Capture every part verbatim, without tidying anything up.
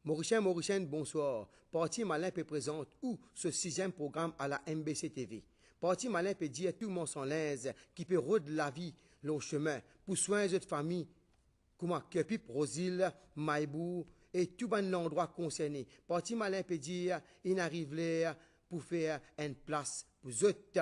Morisien, Morisienn, bonswar. Parti Malin pe prezant ou so siziem program a la M B C T V. Parti Malin pe dir tou marsan linz ki pe rod lavi lor semin pou swegn zot fami, kouma Kirpip, Rosil, Maybour e tou bann landrwa konserne. Parti Malin pe dir inn ariv ler pou fer enn plas pou zot.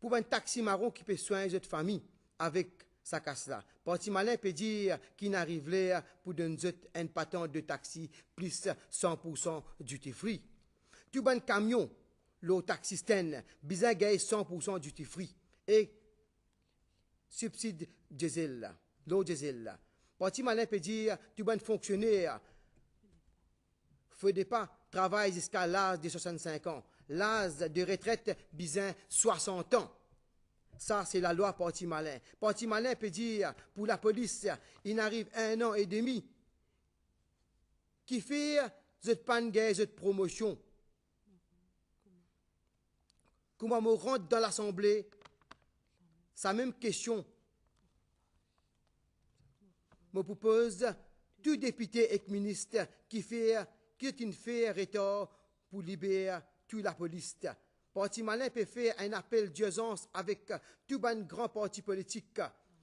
Pou bann taxi maron ki pe swegn zot fami avek sa kas la, Parti Malin pe dir ki inn ariv ler pou donn zot enn patant de taxi plis san pour san duty free. Tou bann kamion lor taxi stand bizin gagn san pour san duty free e sibsid diesel la, lor diesel la. Parti Malin pe dir tou bann fonksioner fode pa travay ziska laz de swasann-sink an. Laz de retret bizin swasant an. Sa se lalwa Parti Malin. Parti Malin pe dir pou lapolis, inn ariv enn an e demi ki fer zot pa'nn gagn zot promosion. Kouma mo rant dan Lasanble, sa mem kestion mo pou poz tou depite ek minis, ki fer, ki zot inn fer retar pou liber tou lapolis. Parti Malin pe fer enn apel dirzans avek tou bann gran parti politik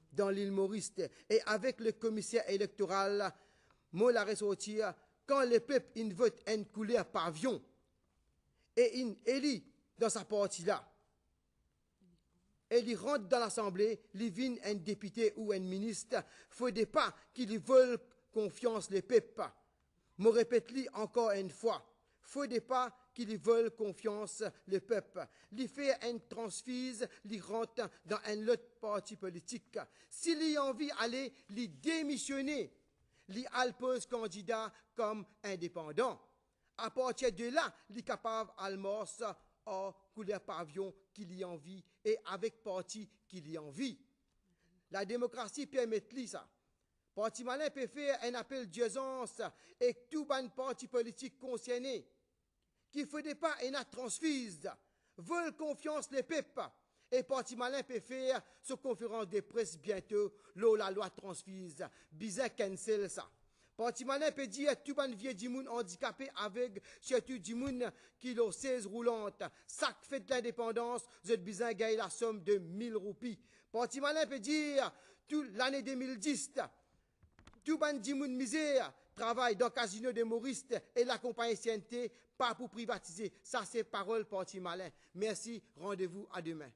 dan Lil Moris e avek le komiser elektoral. Mo la resorti, kan lepep inn vot enn kouler pavion e inn eli dan sa parti la, e li rant dan Lasanble, li vinn enn depite ou enn minis, fode pa ki li vol konfians lepep. Mo repet li ankor enn fwa, fode pa ki li vol konfians lepep. Li fer enn transfiz, li rant dan enn lot parti politik. Si li anvi ale, li demisione, li al poz kandida kom indepandan. Apartir de la, li kapav al mars ar kouler pavion ki li anvi e avek parti ki li anvi. Lademokrasi permet li sa. Parti Malin pe fer enn apel dirzans ek tou bann parti politik konserne, ki fode pa ena transfiz, vol konfians lepep. E Parti Malin pe fer so konferans de pres biento lor lalwa transfiz. Bizin cancel sa. Parti Malin pe dir tou bann vie dimoun andikape, aveg, sirtou dimoun ki lor sez roulant, sak fet lindepandans, zot bizin gagn lasom de mil roupi. Parti Malin pe dir tou lane de mil dis, tou bann dimoun mizer travay dan Casino de Maurice e lakonpagni C N T pa pou privatize. Sa se parol Parti Malin. Mersi, randevou a demin.